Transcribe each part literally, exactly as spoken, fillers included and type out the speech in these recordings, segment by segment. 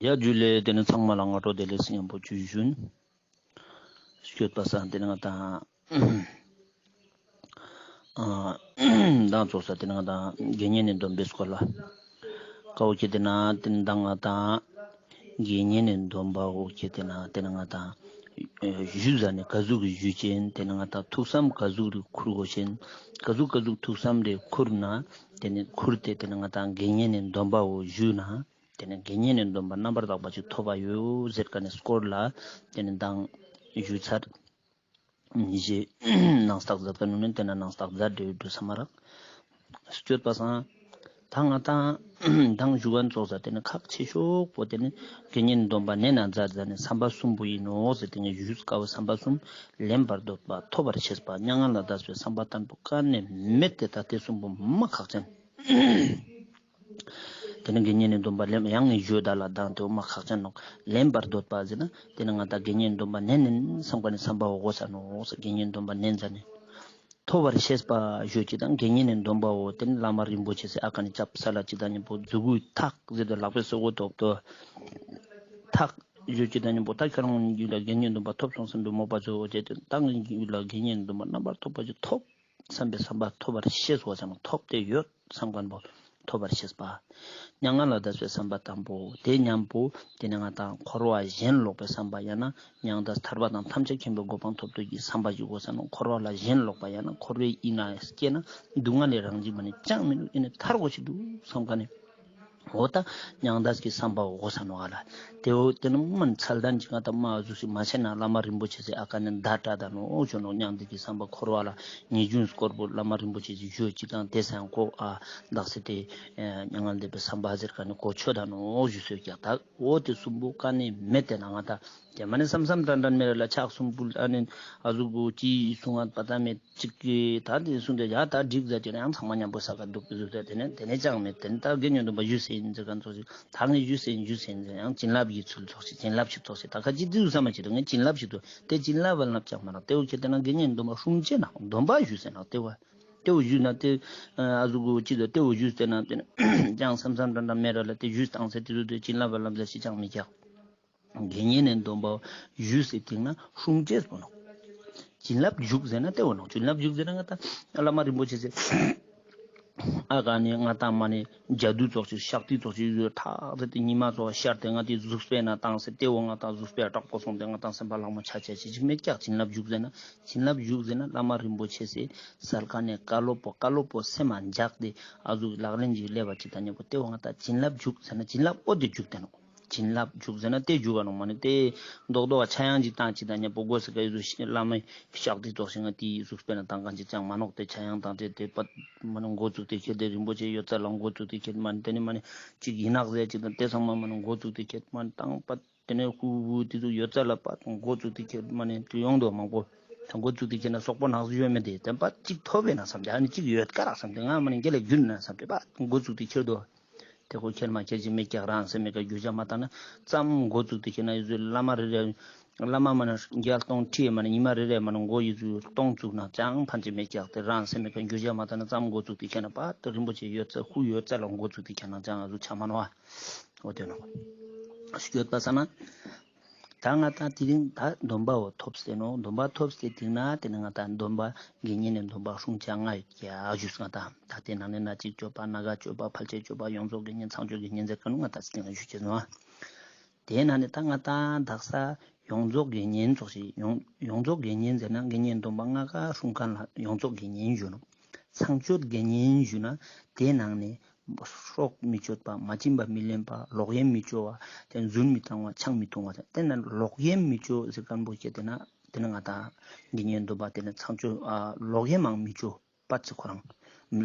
ཡ་ཇུ་ལེ། ཏེ་ནེ་ཚང་མ་ལ་སྔ་དྲོ་བདེ་ལེགས་ཉམ་པོ་ཅིག་ཞུ་ཨིན། སྐྱོད་པ་སང་ཏེ་ནེ་ང་དང་ཨ་མདང་ཙོགས་ས་ཏེ་ནེ་ང་དང་དགེ་བསྙེན་ནི་སྡོམ་པའི་སྐོར་ལ་ཀ་བོ་ཁྱེར་ཏེ་ན་ཏེ་ནེ་མདང་ང་དང་དགེ་བསྙེན་ནི་སྡོམ་པ་བོ་ཁྱེར་ཏེ་ན་ཏེ་ནེ་ང་དང་ཞུ་ཟ་ནེ་ཀ་ཟུག་གི་ཞུ་ཅེན། ཏེ་ནེ་ང་དང་ཐུགས་བསམ་ཀ་ཟུག་རེ་ཁུར་གོས་ཤེན། ཀ་ཟུག་ཀ་ཟུག་ཐུགས་བསམ་རེ་ཁུར་ན་ཏེ་ནེ་ཁུར་ཏེ་ཏེ་ནེ་ང་དང་དགེ་བསྙེན་ནི་སྡོམ་པ་བོ་ཞུ་ན། ཏེ་ནེ་དགེ་བསྙེན་ནི་སྡོམ་པ་རྣམ་པར་དག་པ་ཅིག་ཐོབ་པ་ཡོད་ཟེར་ཁན་ནི་སྐོར་ལ་ཏེ་ནེ་མདང་ཞུ་ཚར། ཞེས་ནང་རྟགས་མཛད་ཁན་ནི་ཏེ་ནེ་ནང་རྟགས་མཛད་དེ་འདུག་ས་མ་རག། སྐྱོད་པ་སང་ད་ང་དང་མདང་ཞུ་ཁན་ཙོགས་ས་ཏེ་ནེ་ཁག་ཆེ་ཤོས་པོ་ཏེ་ནེ་དགེ་བསྙེན་སྡོམ་པ་ནན་ན་མཛད་ཟ་ནེ་བསམ་པ་གསུམ་པོ་ཨིན་ནོག་ཟེར། ཏེ་ནེ་ཞུས་ཀ་བོ་བསམ་པ་གསུམ་ལེན་པར་འདོད་པ་ཐོབ་པར་ཤེས་པ་མྱ་ངན་ལས་འདས་པའི་བསམ་པ་དང་པོ་ཀ་ནེ་མེད་དེ་ད་ཏེ་གསུམ་པོ་མ་ཁག་ཅན། ཏེ་ནེ་དགེ་བསྙེན་ནི་སྡོམ་པ་ལེན་ཡང་ནི་ཞུ་ད་ལ་མདང་ཏེ་བོ་མ་ཁག་ཅན་ནོག། ལེན་པར་འདོད་པ་ཟེར་ན་ཏེ་ནེ་ང་དང་དགེ་བསྙེན་སྡོམ་པ་ནན་ནན་བསམ་ཁན་ནི་བསམ་པ་བོ་གོས་ས་ནོག། དགེ་བསྙེན་སྡོམ་པ་ནན་ཟ་ནེ་ཐོབ་པར་ཤེས་པ་ཞུ་ཅེས་དང་དགེ་བསྙེན་ནི་སྡོམ་པ་བོ་ཏེ་ནེ་བླ་མ་རིན་པོ་ཆེ་སི་ཨ་ཁན་ནི་ཅབ་ས་ལ་ཅིག་དང་ཉམ་པོ་མཛུ་གུའི་ཐག་ཟེར་ཏེ་ལག་པའི་སོ་གོ་ཐོབ་ཏོ་ཐག་ཞུ་ཅེས་དང་ཉམ་པོ་ད་ཁྱོད་རང་རྒྱུད་ལ་དགེ་བསྙེན་སྡོམ་པ་ཐོབ་སོང་བསམ་པའི་མོས་པ་ཅོ་ཅེས་ཏེ་ད་ངའི་རྒྱུད་ལ་དགེ་བསྙེན་སྡོམ་པ་རྣམ་པར་དག་པ་ཅིག་ཐོབ། བསམ་པའི་བསམ་པ་ཐོབ་པར་ཤེས་པ་ཙམ་ཐོབ་སྟེ་ཡོད་བསམ་ཁན་པོ་ཐོབ་པར་ཤེས་པ། མྱ་ངན་ལས་འདས་པའི་བསམ་པ་དང་པོ་ཏེ་ཉམ་པོ་ཏེ་ནེ་ང་དང་འཁོར་བ་གཞན་ལོག་པའི་བསམ་པ་ཡང་ན་མྱང་འདས་ཐར་པ་དང་ཐམས་ཅད་མཁྱེན་པའི་གོ་འཕང་ཐོབ་འདོད་ཀྱི་བསམ་པ་ཞིག་གོས་ས་ནོག། འཁོར་བ་ལ་གཞན་ལོག་པ་ཡང་ན་འཁོར་བའི་ཡུལ་ན་སྐྱེས་ན་སྡུག་བསྔལ་ལས་རང་བཞིན་མ་ནེ་ཅང་མི་ནུག། ཨིན་ནའང་ཐར་གོས་ཤེས་འདུག་བསམ་ཁན་ནི་འོ་ད་མྱང་འདས་ཀྱི་བསམ་པ་གོས་ས་ནོག་ག་ལ། ཏེ་བོ་ཏེ་ནེ་མན་ཚད་ལྡན་གྱི་ང་དང་མ་ཟུག་ཞིག་མ་ཆེ་ན་བླ་མ་རིན་པོ་ཆེ་སི་ཨ་ཁན་ནི་བརྡ་སྤྲད་ད་ནོག་ཞུ་ནོག། མྱང་འདས་ཀྱི་བསམ་པ་འཁོར་བ་ལ་ངེས་འབྱུང་སྐོར་པོ་བླ་མ་རིན་པོ་ཆེ་ཞུ་ཅིག་དང་ཏེ་སང་གོ་ཨ་དག་ས་ཏེ་མྱ་ངན་འདས་པའི་བསམ་པ་ཟེར་ཁན་ནི་གོ་ཆོད་ད་ནོག་ཞུ་སོ་ཀྱག། ད་འོ་ཏེ་གསུམ་པོ་ཀ་ནེ་མེད་དེ་ན་ང་དང་ཏེ་མ་ནེ་བསམ་བསམ་དྲན་དྲན་མེད་ར་ལ་ཕྱག་གསུམ་པོ་ཨ་ནི་ཨ་ཟུག་གོ་ཅི་གསུང་ང་པ་ད་མེད། ཅིག་གི་ད་དེ་གསུངས་ཏེ་ཡ་ད་འགྲིག་ཟེར་ཅེ་ན་ཡང་ཚང་མ་མཉམ་པོ་ས་ཀ་འདུག་པའི་གཟུགས་ཏེ་ཏེ་ནེ་ཏེ་ནེ་ཅང་མེད། ཏེ་ནེ་ད་དགེ་བསྙེན་སྡོམ་པ་ཞུས་ཟེར་ཨིན་ཟེར་ཁན་ཙོགས་ཤིག་ད་ངས་ཞུས་ཟེར་ཨིན་ཞུས་ཟེར་ཨིན་ཟེར་ཡང་བྱིན་རླབས་ཀྱི་ཚུལ་ཙོགས་ཤིག་བྱིན་རླབས་ཤིག་ཙོགས་ཤིག་ད་ཁ་ཅིག་དེ་ཟུག་ས་མ་ཅིག་འདུག། ངས་བྱིན་རླབས་ཤིག་འདུག། ཏེ་བྱིན་རླབས་བ་ལབ་ཅང་མ་རག། ཏེ་བོ་ཁྱེར་ཏེ་ན་དགེ་བསྙེན་སྡོམ་པ་སྲུང་ཅེས་ན་སྡོམ་པ་ཞུས་ཟེར་ན་ཏེ་བོ་ཏེ་བོ་ཞུས་ན་ཏེ་ཨ་ཟུག་གོ་ཅི་དོ་ཏེ་བོ་ཞུས་ཟེར་ན་ཏེ་ནེ་ཅང་བསམ་བསམ་དྲན་དྲན་མེད་ར་ལ་ཏེ་ཞུས་བཏང་ཟེར་ཏེ་ཟུག་ཏེ་བྱིན་རླབས་བ་ལབ་ཟེར་ཞིག་ཅང་མི་རྒྱག། དགེ་བསྙེན་ནི་སྡོམ་པ་ཞུས་ཟེར་ཏེ་ན་སྲུང་ཅེས་པོ་ནོག། བྱིན་རླབས་འཇུག་ཟེར་ན་ཏེ་བོ་ནོག། བྱིན་རླབས་འཇུག་ཟེར་ན་ང་དང་བླ་མ་རིན་པོ་ཆེ་ཟེར་ཨ་ག་ནེ་ང་དང་མ་ནེ་ཇ་དུ་ཙོགས་ཤིག་ཤག་ཏི་ཙོགས་ཤིག་ཡོད་ཐག་ཟེར་ཏེ་ཉི་མ་ཙོགས་ཤར་ཏེ་ང་དེ་གཟུགས་པོའི་ནང་བཏང་ཟེར་ཏེ་བོ་ང་དང་གཟུགས་པོའི་དྲག་པོ་སོང་སྟེ་ང་དང་སེམས་པ་ལྷག་མོ་ཆ་ཆ་ཅི་ཅི་མེད་ཀྱག། བྱིན་རླབས་འཇུག་ཟེར་ན་བྱིན་རླབས་འཇུག་ཟེར་ན་བླ་མ་རིན་པོ་ཆེ་ཟེར་སལ་ཀ་ནེ་བཀའ་སློབ་པོ་བཀའ་སློབ་པོ་སེམས་མ་འཇགས་ཏེ་ཨ་ཟུག་ལག་ལེན་ཅིག་ལེབ་བ་ཅིག་དང་ཉམ་པོ་ཏེ་བོ་ང་དང་བྱིན་རླབས་འཇུག་ཟེར་ན་བྱིན་རླབས་འོ་དེ་འཇུག་ཏེ་ནོག། བྱིན་རླབས་འཇུག་ཟེར་ན་ཏེ་འཇུག་ག་ནོག་མ་ནེ་ཏེ་རྡོག་རྡོག་ཆ་ཡང་ཅིག་བཏང་ཅིག་དང་ཉམ་པོ་གོ་ས་ཀ་ཡོད་ཟུག་བླ་མའི་ཤག་ཏི་ཙོགས་ཤིག་ང་དེའི་གཟུགས་པོའི་ནང་བཏང་ཁན་ཅིག་ཅང་མ་ནོག། ཏེ་ཆ་ཡང་བཏང་ཏེ་ཏེ་པ་མ་ནེ་འགོ་བཙུགས་ཏེ་ཁྱེར་ཏེ་རིན་པོ་ཆེ་ཡོད་ཚད་ལ་འགོ་བཙུགས་ཏེ་ཁྱེར་མ་ནེ་ཏེ་ནེ་མ་ནེ་ཅིག་ཡིན་ནག་ཟེར་ཅིག་དང་ཏེ་ཚང་མ་མ་ནེ་འགོ་བཙུགས་ཏེ་ཁྱེར་མ་ནེ་བཏང་པ་ཏེ་ནེ་ཧུ་ཧུ་ཏེ་ཚོ་ཡོད་ཚད་ལ་པ་འགོ་བཙུགས་ཏེ་ཁྱེར་མ་ནེ་ཏེ་ཡོང་དོ་མང་པོ་ད་འགོ་བཙུགས་ཏེ་ཁྱེར་ན་སོག་པོ་ནག་ཟུག་ཡོད་མེད་དེ་ཏེ་པ་ཅིག་ཐོབ་པས་ན་བསམ་སྟེ་ཨ་ནི་ཅིག་ཡོད་ཀ་རག་བསམ་སྟེ་ང་མ་ནེ་རྒྱལ་ལ་རྒྱུན་ན་བསམ་སྟེ་པ་འགོ་བཙུགས་ཏེ་ཁྱེར་དོ། ཏེ་ཁོ་ཁྱེར་མ་ཁྱེར་ཅིག་མེད་ཀྱག། རང་སེམས་མེད་ཀ་རྒྱུ་ཆ་མ་བཏང་ན་ཙམ་འགོ་བཙུགས་ཏེ་ཁྱེར་ན་ཡོད་ཚད་བླ་མ་རེ་རེ་བླ་མ་མ་ནེ་བརྒྱ་སྟོང་ཁྲི་མ་ནེ་ཉི་མ་རེ་རེ་མ་ནེ་འགོ་ཡོད་ཚད་སྟོང་བཙུགས་ན་ཅང་ཕན་ཅི་མེད་ཀྱག། ཏེ་རང་སེམས་མེད་ཀ་རྒྱུ་ཆ་མ་བཏང་ན་ཙམ་འགོ་བཙུགས་ཏེ་ཁྱེར་ན་པ་ཏེ་རིན་པོ་ཆེ་ཡོད་ཚད་ཧུ་ཡོད་ཚད་ལ་འགོ་བཙུགས་ཏེ་ཁྱེར་ན་ཅང་ཨ་ཟུག་ཆ་མ་ནོག་པ། འོ་ཏེ་ནོག། སྐྱོད་པ་ས་ན། ད་ང་དང་དེ་རིང་ད་སྡོམ་པ་བོ་ཐོབ་སྟེ་ནོག། སྡོམ་པ་ཐོབ་སྟེ་དེ་ན་ཏེ་ནེ་ང་དང་སྡོམ་པ་དགེ་བསྙེན་ནི་སྡོམ་པ་སྲུང་ཅེས་ལྔ་ཡོད་ཀྱག་ཞུས། ང་དང་ད་ཏེ་ནང་ནེ་སྣ་གཅིག་སྤྱོད་པ་སྣ་འགའ་སྤྱོད་པ་ཕལ་ཆེར་སྤྱོད་པ་ཡོངས་རྫོགས་དགེ་བསྙེན་ཚངས་སྤྱོད་དགེ་བསྙེན་ཟེར་ཁན་ནི་ང་དང་སྟིང་ནེ་ཞུ་ཅེས་ནོག། ཏེ་ནང་ནེ་ད་ང་དང་དག་ས་ཡོངས་རྫོགས་དགེ་བསྙེན་ཙོགས་ཤིག་ཡོངས་ཡོངས་རྫོགས་དགེ་བསྙེན་ཟེར་ན་དགེ་བསྙེན་སྡོམ་པ་ལྔ་ཀ་སྲུང་ཁན་ལ་ཡོངས་རྫོགས་དགེ་བསྙེན་ཞུ་ནོག། ཚངས་སྤྱོད་དགེ་བསྙེན་ཞུ་ན་ཏེ་ནང་ནེ་སྲོག་མི་གཅོད་པ་མ་བྱིན་པ་མི་ལེན་པ་ལོག་གཡེམ་མི་ཅོ་བ་ཏེ་རྫུན་མི་བཏང་བ་ཆང་མི་འཐུང་བ་ཏེ་ན་ལོག་གཡེམ་མི་ཅོ་ཟེར་ཁན་པོ་ཁྱེར་ཏེ་ན་ཏེ་ནེ་ང་དང་དགེ་བསྙེན་སྡོམ་པ་ཏེ་ནེ་ཚངས་སྤྱོད་ཨ་ལོག་གཡེམ་མང་མི་ཅོ་པ་ཚེ་ཁོ་རང་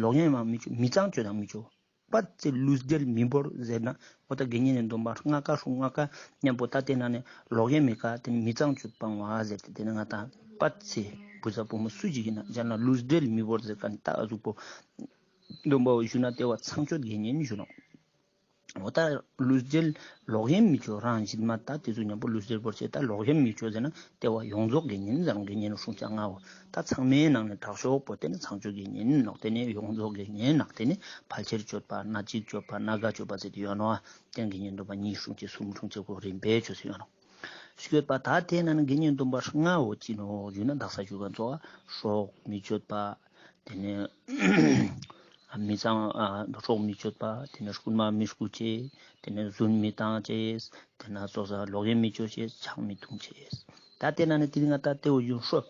ལོག་གཡེམ་མང་མི་ཅོ་མི་ཚངས་སྤྱོད་དང་མི་ཅོ། པ་ཚེ་ལུས་འབྲེལ་མི་བོར་ཟེར་ན་འོ་ད་དགེ་བསྙེན་ནི་སྡོམ་པ་ལྔ་ཀ་སྲུང་ལྔ་ཀ་མཉམ་པོ་ད་ཏེ་ནང་ནེ་ལོག་གཡེམ་མི་ཀ་ཏེ་ནེ་མི་ཚངས་སྤྱོད་སྤང་བ་ཟེར་ཏེ་ཏེ་ནེ་ང་དང་པ་ཚེ་བུ་ཚ་བུ་མོ་སུ་ཞིག་ཡིན་ན་ཡང་ན་ལུས་འབྲེལ་མི་བོར་ཟེར་ཁན་ད་ཨ་ཟུག་པོ་སྡོམ་པ་བོ་ཞུ་ན་ཏེ་བོ་ཚངས་སྤྱོད་དགེ་བསྙེན་ཞུ་ནོག། འོ་ད་ལུས་འབྲེལ་ལོག་གཡེམ་མི་ཅོ་རང་བཞིན་མ་ད་དེ་ཚོ་མཉམ་པོ་ལུས་འབྲེལ་བོར་ཆེ་ད་ལོག་གཡེམ་མི་ཅོ་ཟེར་ན་དེ་བོ་ཡོངས་རྫོགས་དགེ་བསྙེན་ཟེར་དགེ་བསྙེན་ནི་སྲུང་བྱ་ལྔ་བོ། ད་ཚང་མའི་ནང་ནས་དྲག་ཤོས་པོ་དེ་ནི་ཚངས་སྤྱོད་དགེ་བསྙེན་ནོག་དེ་ནི་ཡོངས་རྫོགས་དགེ་བསྙེན་ནོག་དེ་ནི་ཕལ་ཆེར་སྤྱོད་པ་སྣ་གཅིག་སྤྱོད་པ་སྣ་འགའ་སྤྱོད་པ་ཟེར་དེ་ཡོད་ནོག་དེ་དགེ་བསྙེན་སྡོམ་པ་གཉིས་སྲུང་བྱེད་གསུམ་སྲུང་བྱེད་གོ་རིམ་པས་ཆོས་སུ་ཡོད་ནོག་སྤྱོད་པ་ད་དེ་ན་ནི་དགེ་བསྙེན་སྡོམ་པ་ལྔ་བོ་ཅི་ནོག་ཞུ་ན་དག་ས་ཞུ་ག་ཚོགས་སྲོག་མི་གཅོད་པ། དེ་ནས་མི་གཙང་སྲོག་མི་གཅོད་པ། དེ་ནས་རྐུན་མ་མི་རྐུ་ཅེས། དེ་ནས་རྫུན་མི་བཏང་ཅེས། དེ་ནས་སོ་སོ་ལོག་གཡེམ་མི་ཅོ་ཅེས། ཆང་མི་འཐུང་ཅེས། ད་དེ་ན་ནི་དེ་རིང་ང་ད་དེ་བོ་ཡོད་སྲོག་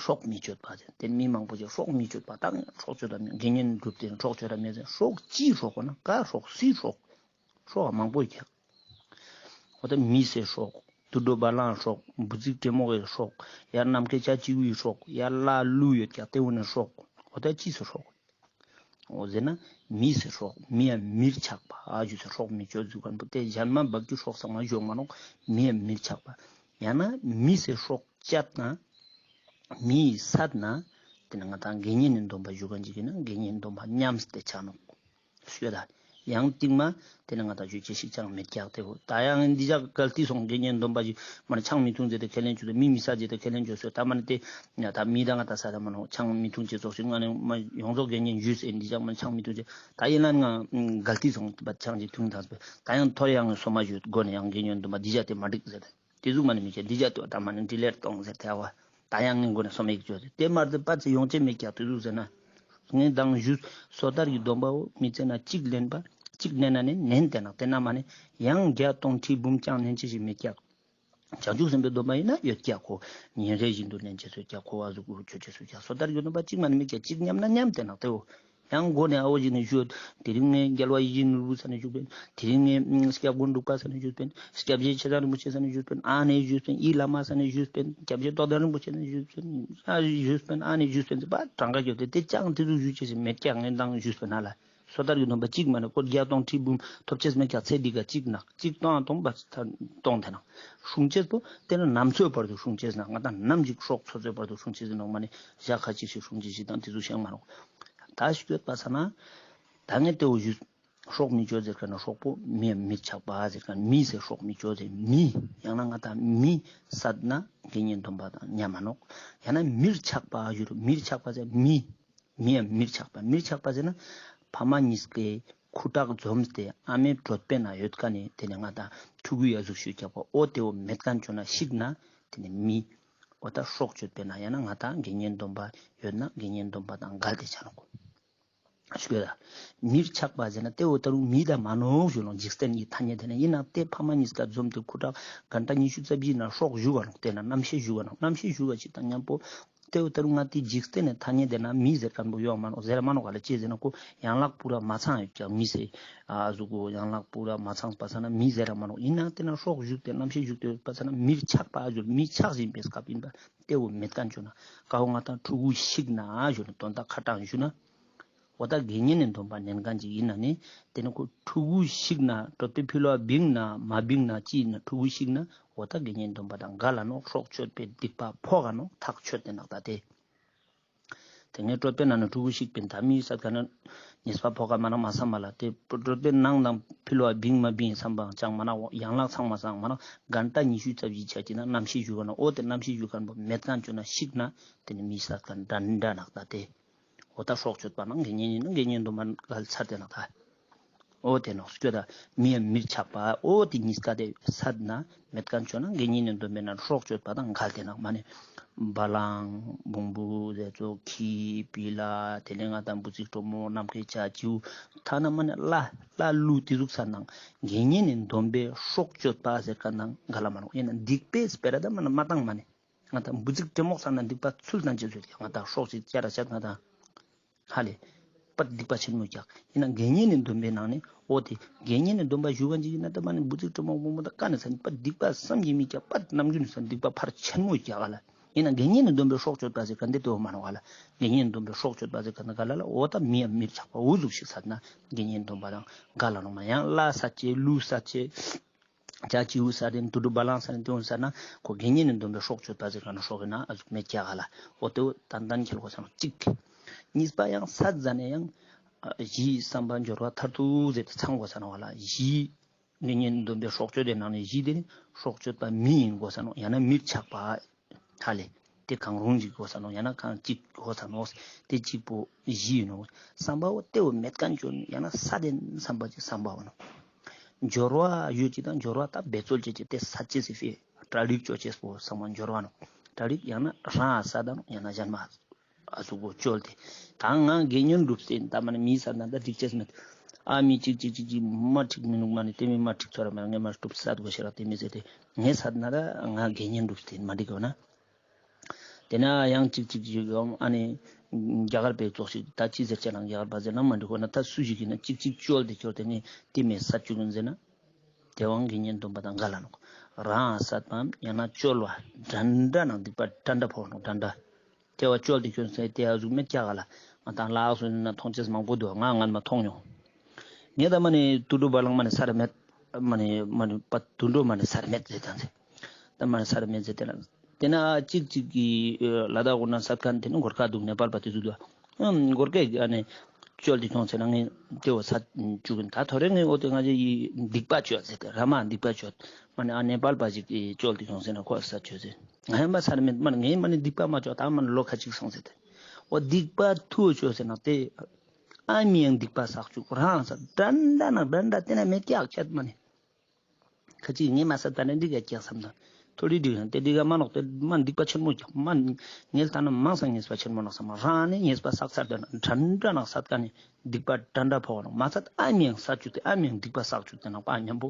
སྲོག་མི་གཅོད་པ་ཟེར། དེ་མི་མང་པོ་ཅིག་སྲོག་མི་གཅོད་པ་ད་སྲོག་གཅོད་ད་མེད་དགེ་བསྙེན་སྒྲུབ་སྟེ་སྲོག་གཅོད་ད་མེད་ཟེར། སྲོག་ཅིའི་སྲོག་གོ་ན་ག་སྲོག་སུའི་སྲོག་སྲོག་མང་པོ་ཡོད་ཀྱག་འོ་ད་མི་སེར་སྲོག་དུད་འགྲོ་བ་ལང་སྲོག་འབུ་ཙིག་དྲེད་མོག་གི་སྲོག་ཡར་ནམ་མཁའི་བྱ་བྱིའུ་ཡི་སྲོག་ཡར་ལྷ་ཀླུ་ཡོད་ཀྱག་དེ་བོ་ནི་སྲོག་འོ་ད་ཅི་སེ་སྲོག་འོ་ཟེར་ན་མི་སེར་སྲོག་མི་ཡ་མིར་ཆགས་པ་ཨ་ཞུ་སེ་སྲོག་མི་གཅོད་ཟུག་ག་པོ་དེ་གཞན་མ་བབ་ཀྱི་སྲོག་ཚང་མ་ཞོག་མ་ནོག་མི་ཡ་མིར་ཆགས་པ་ཡང་ན་མི་སེར་སྲོག་བཅད་ན་མི་ཡི་བསད་ན་དེ་ནི་ང་ཏང་དགེ་བསྙེན་ནི་སྡོམ་པ་ཞུ་ག་ཅིག་ཡིན་ན་དགེ་བསྙེན་སྡོམ་པ་ཉམས་ཏེ་ཆ་ནོག་ཞུ་ད། ཡང་སྟིང་མ་དེ་ནི་ང་ཏང་ཞུ་ཅེས་ཤིག་ཅང་མེད་ཀྱག་དེ་བོ། ད་ཡང་འདི་ཅག་གལ་ཏེ་སོང་དགེ་བསྙེན་སྡོམ་པ་ཞིག་མ་ནི་ཆང་མི་འཐུང་ཅེས་དེ་ཁས་ལེན་ཅོས་སོ། མི་མི་བསད་ཅེས་དེ་ཁས་ལེན་ཅོས་སོ། ད་མ་ནི་དེ་ད་མི་ད་ང་ཏང་ས་ད་མ་ནོག་ཆང་མི་འཐུང་ཅེས་ཙོགས་ཤིག་ང་ནི་མ་ཡོངས་རྫོགས་དགེ་བསྙེན་ཞུས་ཨེ་འདི་ཅག་མ་ནི་ཆང་མི་འཐུང་ཅེས་ད་ཡིན་ན་ང་གལ་ཏེ་སོང་བ་ཆང་ཅིག་འཐུང་དང་ཟེར་ད་ཡང་ཐོ་རེ་ཡང་སོ་མ་ཞུ་སྒོ་ནས་ཡང་དགེ་བསྙེན་སྡོམ་པ་འདི་ཅག་དེ་མ་འགྲིག་ཟེར། དེ་ཟུག་མ་ནི་མི་བྱེད། འདི་ཅག་ཏུ་ད་མ་ནི་འདི་ལེར་གཏོང་ཟེར་ཏེ་བ། ད་ཡང་ངན་གོ་ནས་སོ་མ་ཡིག་བཅོས་ཏེ་དེ་མར་དུ་པ་ཚེ་ཡོང་ཅེས་མེད་ཀྱག་དེ་ཟུག་ཟེར་ན། ངས་མདང་ཞུས་སོ་ཐར་གྱི་སྡོམ་པ་བོ་མི་ཚེ་ན་གཅིག་ལེན་པ་གཅིག་ལེན་ན་ནི་ནན་ཏེ་ནོག་དེ་ན་མ་ནི་ཡང་བརྒྱ་སྟོང་ཁྲི་འབུམ་ཅང་ལེན་ཅེས་ཤིག་མེད་ཀྱག་བྱང་ཆུབ་སེམས་དཔའི་སྡོམ་པ་ཡིན་ན་ཡོད་ཀྱག་ཁོ། ཉིན་རེ་བཞིན་དུ་ལེན་ཅེས་སུ་ཀྱག་ཁོ་བ་ཟུག་གུ་ཆོས་ཅེས་སུ་ཀྱག་སོ་ཐར་གྱི་སྡོམ་པ་གཅིག་མ་ནི་མེད་ཀྱག་གཅིག་ཉམས་ན་ཉམས་ཏེ་ནོག་དེ་བོ། ཡང་སྒོ་ནས་ཨ་བོ་ཞིག་ནི་ཞུ། དེ་རིང་ངས་རྒྱལ་བ་ཡིད་བཞིན་ནོར་བུ་ས་ནས་བཞུགས་པིན། དེ་རིང་ངས་སྐྱབས་མགོན་འབྲུག་པ་ས་ནས་བཞུགས་པིན། སྐྱབས་རྗེ་ཆེ་ཚང་རིན་པོ་ཆེ་ས་ནས་བཞུགས་པིན། ཨ་ནེ་བཞུགས་པིན། ཡི་བླ་མ་ས་ནས་བཞུགས་པིན། སྐྱབས་རྗེ་རྟོགས་ལྡན་རིན་པོ་ཆེ་ས་ནས་བཞུགས་པིན། ཨ་བཞུགས་པིན། ཨ་ནེ་བཞུགས་པིན་ཟེར་བ་གྲངས་ཀ་བརྒྱབ་སྟེ་དེ་ཅང་དེ་ཚོ་ཞུ་ཅེས་ཤིག་མེད་ཀྱག་ངས་མདང་ཞུས་པིན་ན་ལ། སོ་ཐར་གྱི་སྡོམ་པ་གཅིག་མ་ནི་ཁོ་བརྒྱ་སྟོང་ཁྲི་འབུམ་ཐོབ་ཅེས་མེད་ཀྱག་ཚེ་འདི་ག་གཅིག་ནག་གཅིག་གཏོང་ཨ་གཏོང་པ་གཏོང་དེ་ནག་སྲུང་ཅེས་པོ་དེ་ནི་ནམ་འཚོའི་བར་དུ་སྲུང་ཅེས་ནག་ང་ཏང་ནམ་ཞིག་སྲོག་འཚོ་ཚོའི་བར་དུ་སྲུང་ཅེས་ནོག་མ་ནི་ཞག་ཁ་ཅིག་ཞིག་སྲུང་ཅེས་ཤིག་དང་དེ་ཚོ་ཤེས་མ་ནོག་ད་ཞུས་པ་ས་ན། ད་ངས་དེ་བོ་ཞུས། སྲོག་མི་གཅོད་ཟེར་མཁན་ན་སྲོག་པོ་མི་མིར་ཆགས་པ་ཟེར་མཁན་མི་ཟེར་སྲོག་མི་གཅོད་ཟེར་མི། ཡང་ན་ང་ཏང་མི་བསད་ན་དགེ་བསྙེན་སྡོམ་པ་དང་ཉམས་མ་ནོག་ཡང་ན་མིར་ཆགས་པ་ཞུ་རུ་མིར་ཆགས་པ་ཟེར་མི། མི་ཡང་མིར་ཆགས་པ་མིར་ཆགས་པ་ཟེར་ན་ཕ་མ་གཉིས་ཀའི་ཁུ་ཁྲག་འཛོམས་ཏེ་ཨ་མའི་གྲོད་པའི་ནང་ཡོད་མཁན་ནི་དེ་ནས་ང་ཏང་ཕྲུ་གུ་ཡ་ཟུག་ཤོས་རྒྱག་པ་འོ་དེ་བོ་མེད་མཁན་བྱུང་ན་ཤི་ན་དེ་ནི་མི། འོ་ད་སྲོག་གཅོད་པས་ན་ཡང་ན་ང་ཏང་དགེ་བསྙེན་སྡོམ་པ་ཡོད་ན་དགེ་བསྙེན་སྡོམ་པ་དང་འགལ་ཏེ་ཆ་ནོག་ཞུ་ད། མིར་ཆགས་པ་ཟེར་ན་དེ་བོ་ད་རུང་མི་ད་མ་ནོག་ཞུ་ལོང་འཇིག་རྟེན་གྱི་ཐ་སྙད་དེ་ན་ཡིན་ན་དེ་ཕ་མ་གཉིས་ཀ་འཛོམས་ཏེ་ཁུ་ཁྲག་གན་ཏ་ཉི་ཤུ་རྩ་བཞི་ན་སྲོག་ཞུ་ག་ནོག་དེ་ན་རྣམ་ཤེས་ཞུ་ག་ནོག་རྣམ་ཤེས་ཞུ་ག་ཅིག་དང་མཉམ་པོ། དེ་བོ་ད་རུང་ང་ཏི་འཇིག་རྟེན་ནི་ཐ་སྙད་དེ་ན་མི་ཟེར་མཁན་པོ་ཡོད་མ་ནོག་ཟེར་མ་ནོག་ག་ལ་ཅི་ཟེར་ན་ཁོ་ཡན་ལག་པུ་ར་མ་ཚང་ཡོད་ཀྱག་མི་ཟེར། ཨ་ཟུག་གོ་ཡན་ལག་པུ་ར་མ་ཚང་པ་ས་ན་མི་ཟེར་ར་མ་ནོག་ཡིན་ན་དེ་ན་སྲོག་ཞུགས་ཏེ་རྣམ་ཤེས་ཞུགས་ཏེ་ཡོད་པ་ས་ན་མིར་ཆགས་པ་ཞུ་མི་ཆགས་བཞིན་པའི་སྐབས་ཡིན་པ། དེ་བོ་མེད་མཁན་བྱུང་ན་ཀ་བོ་ང་ཏང་ཕྲུ་གུ་ཤིག་ན་ཞུ་ན་དོན་དག་ཁ་དྲང་ཞུ་ན། འོ་ད་དགེ་བསྙེན་ནི་སྡོམ་པ་ནན་མཁན་ཅིག་ཡིན་ན་ནི་དེ་ནི་ཁོ་ཕྲུ་གུ་ཤིག་ན་གྲོད་པའི་ཕི་ལོག་བིང་ན་མ་བིང་ན་ཅི་ཡིན་ན་ཕྲུ་གུ་ཤིག་ན་འོ་ད་དགེ་བསྙེན་སྡོམ་པ་དང་འགལ་ལ་ནོག་སྲོག་གཅོད་པའི་སྡིག་པ་ཕོག་ག་ནོག་ཐག་ཆོད་དེ་ནག་ད་དེ། དེ་ངའི་གྲོད་པའི་ནང་ན་ཕྲུ་གུ་ཤིག་པིན་ད་མི་བསད་མཁན་ནི་ཉེས་པ་ཕོག་ག་མ་ན་མ་བསམ་པ་ལ་དེ་གྲོད་པའི་ནང་དང་ཕི་ལོག་བིང་མ་བིང་བསམ་པའང་ཅང་མ་ན་ཡན་ལག་ཚང་མ་ཚང་མ་ན་གན་ཏ་ཉི་ཤུ་རྩ་བཞི་ཆ་ཅིག་ན་རྣམ་ཤེས་ཞུགས་ན་འོ་དེ་རྣམ་ཤེས་ཞུགས་མཁན་པོ་མེད་མཁན་བྱུང་ན་ཤིག་ན་དེ་ནི་མི་བསད་མཁན་འདྲ་འདྲ་ནག་ད་དེ། འོ་ད་སྲོག་གཅོད་པ་ནང་དགེ་བསྙེན་ཡིན་ན་དགེ་བསྙེན་སྡོམ་པ་འགལ་ཚར་དེ་ནག་ད། འོ་དེ་ནོག་སྐྱོད་ད་མི་ཡང་མིར་ཆགས་པ་འོ་དེ་གཉིས་ཀ་དེ་བསད་ན་མེད་མཁན་བྱུང་ན་དགེ་བསྙེན་ནི་སྡོམ་པའི་ནང་སྲོག་གཅོད་པ་དང་འགལ་དེ་ནག་མ་ནི་བ་ལང་བོང་བུ་ཟེར་ཚོ་ཁྱི་བི་ལ་དེ་ལས་ང་ཏང་འབུ་ཚིག་གྲོག་མོ་ནམ་མཁའི་བྱ་བྱིའུ་ཐ་ན་མ་ནི་ལྷ་ལྷ་ཀླུ་དེ་ཟུག་ས་ནང་དགེ་བསྙེན་ནི་སྡོམ་པའི་སྲོག་གཅོད་པ་ཟེར་མཁན་དང་འགལ་ལ་མ་ནོག་ཡིན་ན་སྡིག་པའི་སྤེ་ར་ད་མ་ནི་མ་བཏང་མ་ནི། ང་ཏང་འབུ་ཚིག་གྲོག་མོ་ས་ན་སྡིག་པ་ཚུལ་དང་རྗེས་སུ་ཡི་ང་ཏང་སྲོག་ཅིག་བཅད་ར་བཅད་ང་ཏང་ཧ་ལས་པད་སྡིག་པ་ཆེན་མོ་རྒྱག་ཡིན་ན་དགེ་བསྙེན་ནི་སྡོམ་པའི་ནང་ནས་འོ་དེ་དགེ་བསྙེན་ནི་སྡོམ་པ་ཞུ་མཁན་ཅིག་ཡིན་ན་ད་མ་ནི་འབུ་ཚིག་གྲོག་མོ་བོང་བུ་ད་ཀ་ནས་ས་ནི་པད་སྡིག་པ་བསམ་གྱིས་མི་ཁྱབ་པད་ནམ་རྒྱུན་ནས་ས་ནི་སྡིག་པ་ཕར་ཆེན་མོ་རྒྱག་ག་ལ། ཡིན་ན་དགེ་བསྙེན་ནི་སྡོམ་པའི་སྲོག་གཅོད་པ་ཟེར་མཁན་དེ་དེ་བོ་མ་ནོག་ག་ལ། དགེ་བསྙེན་ནི་སྡོམ་པའི་སྲོག་གཅོད་པ་ཟེར་མཁན་དང་འགལ་ལ་ལ་འོ་ད་མི་ཡང་མིར་ཆགས་པ་འུ་ཟུག་ཤིག་བསད་ན་དགེ་བསྙེན་སྡོམ་པ་དང་འགལ་ལ་ནོག་མ་ཡང་ལྷ་བསད་ཅེས་ཀླུ་བསད་ཅེས། བྱ་བྱིའུ་ས་རེ་དུད་འགྲོ་བ་ལང་ས་རེ་དེ་འོང་ས་ན་ཁོ་དགེ་བསྙེན་ནི་སྡོམ་པའི་སྲོག་གཅོད་པ་ཟེར་མཁན་ནི་སྲོག་གི་ནང་ཨ་ཟུག་མེད་རྒྱག་ག་ལ། འོ་དེ་བོ་ཏན་ཏན་ཁྱེར་དགོས་ས་ནོག་གཅིག་གཉིས་པ་ཡང་བསད་ཟ་ནས་ཡང་ གཞི་བསམ་པ་སྦྱོར་བ་མཐར་ཐུག་ཟེར་ཏེ་ཚང་དགོས་ས་ནོག་ལ། གཞི་དགེ་བསྙེན་སྡོམ་པའི་སྲོག་གཅོད་དེ་ནང་ནས་གཞི་དེ་ནི་སྲོག་གཅོད་པ་མི་ཡིན་དགོས་ས་ནོག། ཡང་ན་མིར་ཆགས་པ་ཧ་ལེ། དེ་གང་རུང་ཞིག་དགོས་ས་ནོག། ཡང་ན་གང་གཅིག་དགོས་ས་ནོག། དེ་གཅིག་པོ་གཞི་ཡིན་ནོག། བསམ་པ་བོ་དེ་བོ་མེད་མཁན་བཅོ་ཡང་ན་ས་དེ་བསམ་པ་ཅིག་བསམ་པ་བོ་ནོག། སྦྱོར་བ་ཡོད་ཅིག་དང་སྦྱོར་བ་ད་འབད་རྩོལ་བྱེད་ཅིག་དེ་ས་ཅེས་སི་ཕི་གྲ་སྒྲིག་བཅོ་ཅེས་པོ་ཚང་མ་སྦྱོར་བ་ནོག། གྲ་སྒྲིག་ཡང་ན་རང་ས་དང་ཡང་ན་གཞན་མ་ཨ་ཟུག་གོ་བཅོལ་ཏེ། ད་ང་དགེ་བསྙེན་སྒྲུབ་སྟེ་ད་མ་ནི་མི་སད་ན་ད་འགྲིག་ཅེས་མེད། ཨ་མི་གཅིག་གཅིག་གཅིག་གཅིག་མ་འགྲིག་མི་ནུག། མ་ནི་དེ་མི་མ་འགྲིག་ཚོར་མ་ངས་མ་སྒྲུབ་སད་དགོས་ཤེས་རག་དེ་མི་ཟེར་ཏེ་ངས་སད་ན་ད་ང་དགེ་བསྙེན་སྒྲུབ་སྟེ་མ་འགྲིག་གོ་ན། དེ་ན་ཡང་གཅིག་གཅིག་གཅིག་ཡོང་ཨ་ནི་རྒྱ་གར་པའི་ཚོགས་ཤིག་ད་ཅི་ཟེར་ཅེ་ན་རྒྱ་གར་པ་ཟེར་ན་མ་འགྲིག་གོ་ན་ད་སུ་ཞིག་ཡིན་ན་གཅིག་གཅིག་བཅོལ་ཏེ་ཁྱོར་དེ་ནི་དེ་མི་སད་བཅུག་གིན་ཟེར་ན། དེ་བོ་དགེ་བསྙེན་སྡོམ་པ་དང་འགལ་ལ་ནོག། རང་སད་པའམ་ཡང་ན་བཅོལ་བ་འདྲ་འདྲ་ནང་སྡིག་པ་འདྲ་འདྲ་ཕོག་ནོག། འདྲ་འདྲ། དེ་བོ་བཅོལ་ཏེ་ཁྱོད་ཚེ་དེ་ཡ་ཟུག་མེད་ཀྱག་ག་ལ། ང་དང་ལགས་སོ་ན་མཐོང་ཅེས་མང་པོ་འདུག། ང་ང་མ་མཐོང་མྱོང་། ངས་ད་མ་ནི་དུད་འགྲོ་བ་ལང་མ་ནི་ས་ར་མེད། མ་ནི་མ་ནི་པ་དུད་འགྲོ་མ་ནི་ས་ར་མེད་ཟེར་དང་ཟེར། ད་མ་ནི་ས་ར་མེད་ཟེར་དེ་ན། དེ་ན་གཅིག་གཅིག་གི་ལ་དྭགས་འོ་ན་སད་མཁན་དེ་ནི་གོར་ཁ་འདུག། ནེ་པཱལ་པ་དེ་ཚོ་འདུག། ཨ་གོར་ཁའི་ཨ་ནི་བཅོལ་ཏེ་ཁྱོང་ཟེར་ན་ངས་དེ་བོ་སད་བཅུག་གིན། ད་ཐོ་རེ་ངས་འོ་དེ་ང་ཅག་ཡི་སྡིག་པ་བཅོལ་ཟེར་ཏེ་ར་མ་སྡིག་པ་བཅོལ། མ་ནི་ཨ་ནེ་པཱལ་པ་ཞིག་གིས་བཅོལ་ཏེ་ཁྱོང་ཟེར་ན་ཁོ་སད་བཅོལ་ཟེར། ང་ཡང་མ་སད་མེད། མ་ནི་ངས་མ་ནི་སྡིག་པ་མ་བཅོལ། ད་མ་ནི་ལོ་ཁ་ཅིག་སོང་ཟེར་ཏེ། འོ་སྡིག་པ་ཐུ་བཅོལ་ཟེར་ན་དེ་ཨ་མི་ཡང་སྡིག་པ་བསགས་བཅུག། རང་ས་འདྲ་འདྲ་ན་འདྲ་འདྲ་དེ་ན་མེད་ཀྱག་ཁྱད་མ་ནི། ཁ་ཅིག་ངས་མ་སད་ད་ནི་འགྲིག་ག་ཀྱག་བསམ་དང་། ཐོ་རེ་འགྲིག་ཡང་དེ་འགྲིག་ག་མ་ནོག། དེ་མ་སྡིག་པ་ཆེན་མོ་ཀྱག། མ་ངས་ལྟ་ན་མང་སང་ཉེས་པ་ཆེན་མོ་ནོག་བསམ། རང་ནི་ཉེས་པ་བསགས་ཚར་དེ་ན་འདྲ་འདྲ་ནང་སད་ཀ་ནི་སྡིག་པ་འདྲ་འདྲ་ཕོག་ནོག། མ་སད་ཨ་མི་ཡང་སད་བཅུག་སྟེ་ཨ་མི་ཡང་སྡིག་པ་བསགས་བཅུག་སྟེ་ནང་པ་མཉམ་པོ།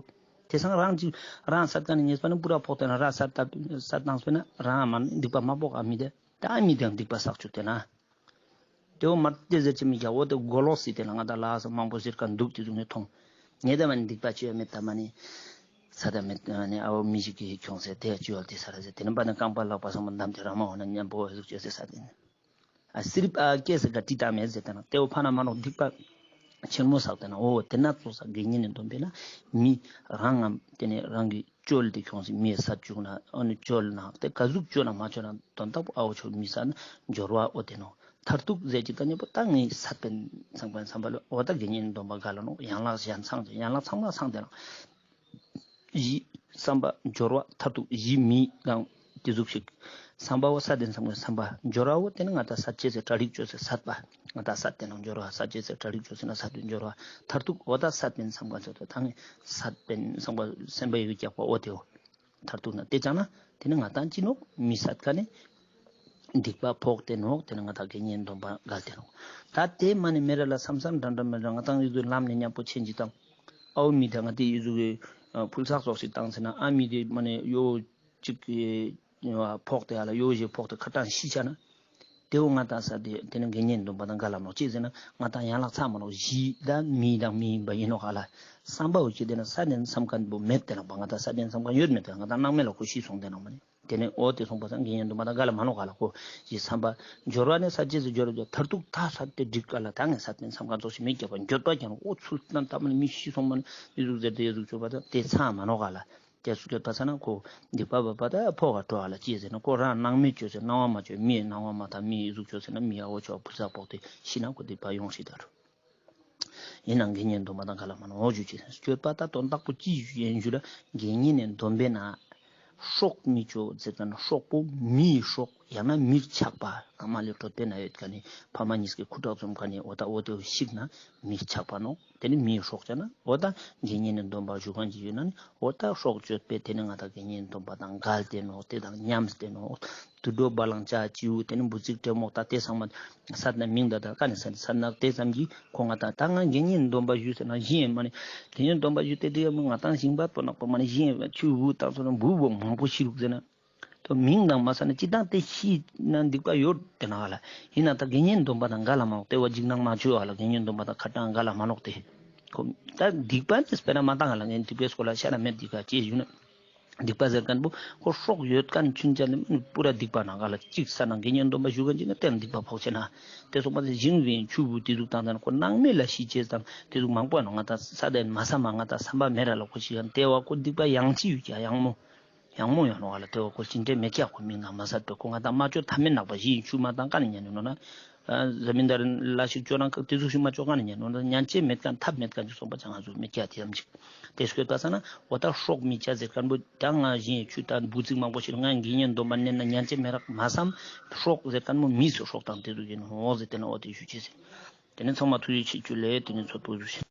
དེ་སང་རང་ཅིག་རང་སད་ཀ་ནི་ཉེས་པ་ནི་པུ་ར་ཕོག་སྟེ་ན་རང་སད་ད་སད་བཏང་སྤེ་ན་རང་མ་ནི་སྡིག་པ་མ་ཕོག་ཨ་མི་དེ། ད་ཨ་མི་དེ་ཡང་སྡིག་པ་བསགས་བཅུག་སྟེ་ན། དེ་བོ་མ་དེ་ཟེར་ཅེས་མི་རྒྱ་བོ་དེ་མགོ་ལོག་སི་དེ་ན་ང་དང་ལ་སོ་མང་པོ་ཟེར་ཀ་འདུག་དེ་ཚོ་ངས་མཐོང་། ངས་ད་མ་ནི་སྡིག་པ་ཅི་ཡང་མེད། ད་མ་ནི་ས་ད་མེད། ཨ་ནི་ཨ་བོ་མི་ཞིག་གིས་ཁྱོང་ཟེར་དེ་ཅི་ཡོད་དེ་ས་ར་ཟེར། དེ་ནི་པ་ནི་རྐང་པ་ལག་པ་སོང་མ་འདམ་དེ་ར་མ་འོ་ན་མཉམ་པོ་ཟུག་ཅེས་ཟེར་ས་དེ་ནི། ཨ་སི་རིབ་ཨ་ཀེ་སི་ག་ཏི་ཏ་མེད་ཟེར་དེ་ན་དེ་བོ་ཕ་ན་མ་ནོག། སྡིག་པ་ཆེན་མོ་བསགས་དེ་ན། འོ་དེ་ན་ཚོགས་ས་དགེ་བསྙེན་ནི་སྡོམ་པས་ན་མི་རང་ངམ་དེ་ནི་རང་གི་བཅོལ་ཏེ་ཁྱོང་སི་མི་སད་བཅུག་ན་ཨ་ནི་བཅོལ་ན་དེ་ག་ཟུག་བཅོལ་ན་མ་བཅོལ་ན་དོན་དག་པོ་ཨ་བོ་ཆོ་མི་སད་ན་སྦྱོར་བ་འོ་དེ་ནོག། མཐར་ཐུག་ཟེར་ཅིག་ད་ནི་པོ་ད་ངས་སད་པིན་བསམ་པ་བསམ་པ་ལ་འོ་ད་དགེ་བསྙེན་སྡོམ་པ་འགལ་ལ་ནོག། ཡན་ལག་གཞན་ཚང་ཡན་ལག་ཚང་མ་ཚང་དེ་ནོག། གཞི་བསམ་པ་སྦྱོར་བ་མཐར་ཐུག་གཞི་མི་དང་དེ་ཟུག་ཞིག། བསམ་པ་བོ་སད་དེ་བསམ་པ་བསམ་པ་སྦྱོར་བ་བོ་དེ་ནི་ང་ད་སད་ཅེས་སི་གྲ་སྒྲིག་བཅོས་སི་སད་པ། ང་ད་སད་དེ་ནང་སྦྱོར་བ་སད་ཅེས་སི་གྲ་སྒྲིག་བཅོས་སི་ན་སད་དེ་སྦྱོར་བ་མཐར་ཐུག་འོ་ད་སད་པིན་བསམ་པ་ཚོ་ད་ངས་སད་པིན་བསམ་པ་སེམས་པ་ཡོད་ཀྱག་པ་འོ་དེ་བོ། མཐར་ཐུག་ན་དེ་ཙང་ན་དེ་ནི་ང་དང་ཅི་ནོག་མི་སད་ཀ་ནི་སྡིག་པ་ཕོག་སྟེ་ནོག། དེ་ནི་ང་དང་དགེ་བསྙེན་སྡོམ་པ་འགལ་ཏེ་ནོག། ད་དེ་མ་ནི་མེ་ར་ལ་བསམ་བསམ་འདྲ་འདྲ་མེ་ར་ང་དང་ཡུལ་དུ་ལམ་ནས་མཉམ་པོ་ཆེན་གྱི་དང་། ཨའུ་མི་དང་ང་དེ་ཡུལ་དུ་གི་ཕུལ་ཚགས་ཚོགས་ཤིག་བཏང་ཟེར་ན་ཨ་མི་དེ་མ་ནི་ཡོ་གཅིག་གི་ཕོག་སྟེ་ཨ་ལ་ཡོ་ཞེ་ཕོག་སྟེ་ཁ་ཏང་ཤི་ཆ་ན། དེ་བོ་ང་དང་ས་དེ་དེ་ནི་དགེ་བསྙེན་སྡོམ་པ་དང་འགལ་ལ་ནོག། ཅི་ཟེར་ན་ང་དང་ཡན་ལག་ཚང་མ་ནོག། གཞི་ད་མི་དང་མི་ཡིན་པ་ཡིན་ནོག་ག་ལ། བསམ་པ་འོ་ཅི་དེ་ན་ས་ནས་བསམ་མཁན་པོ་མེད་དེ་ནོག་པ། ང་དང་ས་དེ་བསམ་མཁན་ཡོད་མེད་དེ་ང་དང་སྣང་མེད་ལ་ཁོ་ཤི་སོང་དེ་ནོག་མ་ནི། དེ་ནི་འོ་དེ་སོང་པ་སང་དགེ་བསྙེན་སྡོམ་པ་དང་འགལ་ལ་མ་ནོག་ག་ལ། ཁོ་ཞེས་བསམ་པ་སྦྱོར་བ་ནི་ས་ཅེས་སི་སྦྱོར་བ་མཐར་ཐུག་ད་ས་དེ་འགྲིག་ག་ལ། ད་ངས་ས་དེ་བསམ་མཁན་ཚོགས་ཤིག་མེད་ཀྱག་པ། འགྱོད་པ་ཀྱང་འོ་ཚུལ་ལྟན་ད་མ་ནི་མི་ཤི་སོང་མ་ནི་ཨི་ཟུག་ཟེར་དེ་ཨི་ཟུག་བཅོས་པ་ད་དེ་ཚང་མ་ནོག་ག་ལ། དེ་སུ་སྐྱོད་པ་ས་ན་ཁོ་སྡིག་པ་བབ་པ་ད་ཕོག་ག་འགྲོ་བ་ལ་ཅི་ཟེར་ན་ཁོ་རང་སྣང་མེད་བཅོས་ཟེར་སྣང་བ་མ་བཅོས་མིའི་སྣང་བ་མ་ད་མིའི་གཟུགས་བཅོས་ཟེར་ན་མིའི་ཨ་བོ་ཆོ་ཕུལ་ས་ཕོག་སྟེ་ཤི་ན་ཁོ་སྡིག་པ་ཡོང་ཤི་ད་རུ། ཡིན་ནང་དགེ་བསྙེན་སྡོམ་པ་དང་འགལ་ལ་མ་ནོག་ཞུ་ཅེས་སྐྱོད་པ་ད་དོན་དག་པོ་ཅི་ཞུ་ཡིན་ཞུ་ལ་དགེ་བསྙེན་ནི་སྡོམ་པའི་ན་སྲོག་མི་གཅོད་ཟེར་ཙ་ན་སྲོག་པོ་མིའི་སྲོག་ཡང་ན་མིར་ཆགས་པ་ཨ་མ་ལེ་གྲོད་པའི་ན་ཡོད་ཀ་ནི་ཕ་མ་གཉིས་ཀྱི་ཁུ་ཁྲག་འཛོམས་ཀ་ནི་འོ་ད་འོ་དེ་ཤིག་ན་མིར་ཆགས་པ་ནོག། དེ་ནི་མིའི་སྲོག་ཅ་ན་འོ་ད་དགེ་བསྙེན་ནི་སྡོམ་པ་ཞུ་མཁན་ཅིག་ཡོད་ན་ནི་འོ་ད་སྲོག་གཅོད་པས་དེ་ནི་ང་ད་དགེ་བསྙེན་སྡོམ་པ་དང་འགལ་ཏེ་ནོག། དེ་དང་ཉམས་ཏེ་ནོག། དུད་འགྲོ་བ་ལང་ཅ་བྱིའུ་དེ་ནི་འབུ་ཚིག་ཏྲེ་མོག་ད་དེ་ཚང་མ་སད་ན་མིང་ད་ད་ཀ་ནི་སད་ན་སད་ན་དེ་ཙམ་གྱིས་ཁོ་ང་ད་ད་ང་དགེ་བསྙེན་སྡོམ་པ་ཞུས་ཟེར་ན་གཞི་ཡིན་མ་ནི་དགེ་བསྙེན་སྡོམ་པ་ཞུས་ཏེ་དེ་ཡང་ང་ད་ཞིང་པ་པོ་ནག་པོ་མ་ནི་གཞི་ཡིན་ཆུ་བུ་དང་སོ་ན་འབུ་བོ་མང་པོ་ཤི་རུག་ཟེར་ན། དོ་མིང་དང་མ་ས་ན་ཅི་དང་དེ་ཤི་ན་སྡིག་པ་ཡོད་དེ་ན་ཧ་ལ། ཡིན་ན་ད་དགེ་བསྙེན་སྡོམ་པ་དང་འགལ་ལ་མ་འོག་དེ་བ་འཇིགས་སྣང་མ་བཅོས་ཧ་ལ། དགེ་བསྙེན་སྡོམ་པ་དང་ཁ་ཏང་འགལ་ལ་མ་ནོག་དེ། ཁོ་ད་སྡིག་པ་ནི་སྤེ་ར་མ་བཏང་ཧ་ལ། ངས་སྡིག་པའི་སྐོར་ལ་ཤ་ན་མེད་སྡིག་པ་ཅེས་ཞུ་ན། སྡིག་པ་ཟེར་མཁན་པོ་ཁོ་སྲོག་ཡོད་མཁན་ཆུན་ཆ་ནི་མ་ནི་པུ་ར་སྡིག་པ་ན་ཧ་ལ། གཅིག་ས་ན་དགེ་བསྙེན་སྡོམ་པ་ཞུ་མཁན་ཅིག་ན་དེ་སྡིག་པ་ཕོག་ཆེ་ན། དེ་སོང་པ་དེ་ཞིང་བའི་ཆུ་བུ་དེ་ཟུག་བཏང་ད་ན་ཁོ་སྣང་མེད་ལ་ཤི་ཅེས་དང་དེ་ཟུག་མང་པོ་ཡིན་ནོག། ང་ད་ས་དེ་མ་ས་མ་ང་ད་བསམ་པ་མེད་ར་ལ་ཁོ་ཤི་ཡང་དེ་བ་ཁོ་སྡིག་པ་ཡང་ཅི་ཡོད་ཀྱང་ཡང་མོ། ཡང་མོ་ཡང་ནོག་ཧ་ལ། དེ་བ་ཁོ་ཅི་འདྲེ་མེད་ཀྱག་ཁོ་མིང་དང་མ་ས་དེ་ཁོ་ང་ད་མ་བཅོས་ཐབས་མེད་ནག་པ་ཞི་ཡིན་ཆུ་མ་བཏང་ཀ་ནི་ཉན་ནི་ནོ་ན། ཨ་ཟ་མིན་དར་ལ་ཞིག་ཅོ་རང་ཀ་ཏེ་ཟུག་ཞིག་མ་ཅོ་ག་ནི་ཉན་ནོ་ཉན་ཅེས་མེད་ཁན་ཐབས་མེད་ཁན་ཅིག་སོང་པ་ཅང་ང་ཚོ་མི་སྐྱ་ཏེ་ཙམ་ཅིག་ཏེ་སྐྱོད་པ་ས་ན་འོ་ད་སྲོག་མི་ཆ་ཟེར་ཁན་པོ་ད་ང་བཞིན་ཆུ་ད་འབུ་ཚིག་མང་པོ་ཞིག་ང་དགེ་བསྙེན་སྡོམ་པ་ནན་ན་ཉན་ཅེས་མེད་རག་མ་བསམ། སྲོག་ཟེར་ཁན་པོ་མིས་སྲོག་དང་ཏེ་ཟུག་ཡིན་ནོ་ཟེར་ཏེ་ན་འོ་ཏེ་ཞུ་ཅེས་ཟེར། ཏེ་ནེ་ཚང་མ་ཐུགས་རྗེ་ཆེ་ཞུ་ལེ། ཏེ་ནེ་ཚོད་པོ་ཞུ་ཤེས།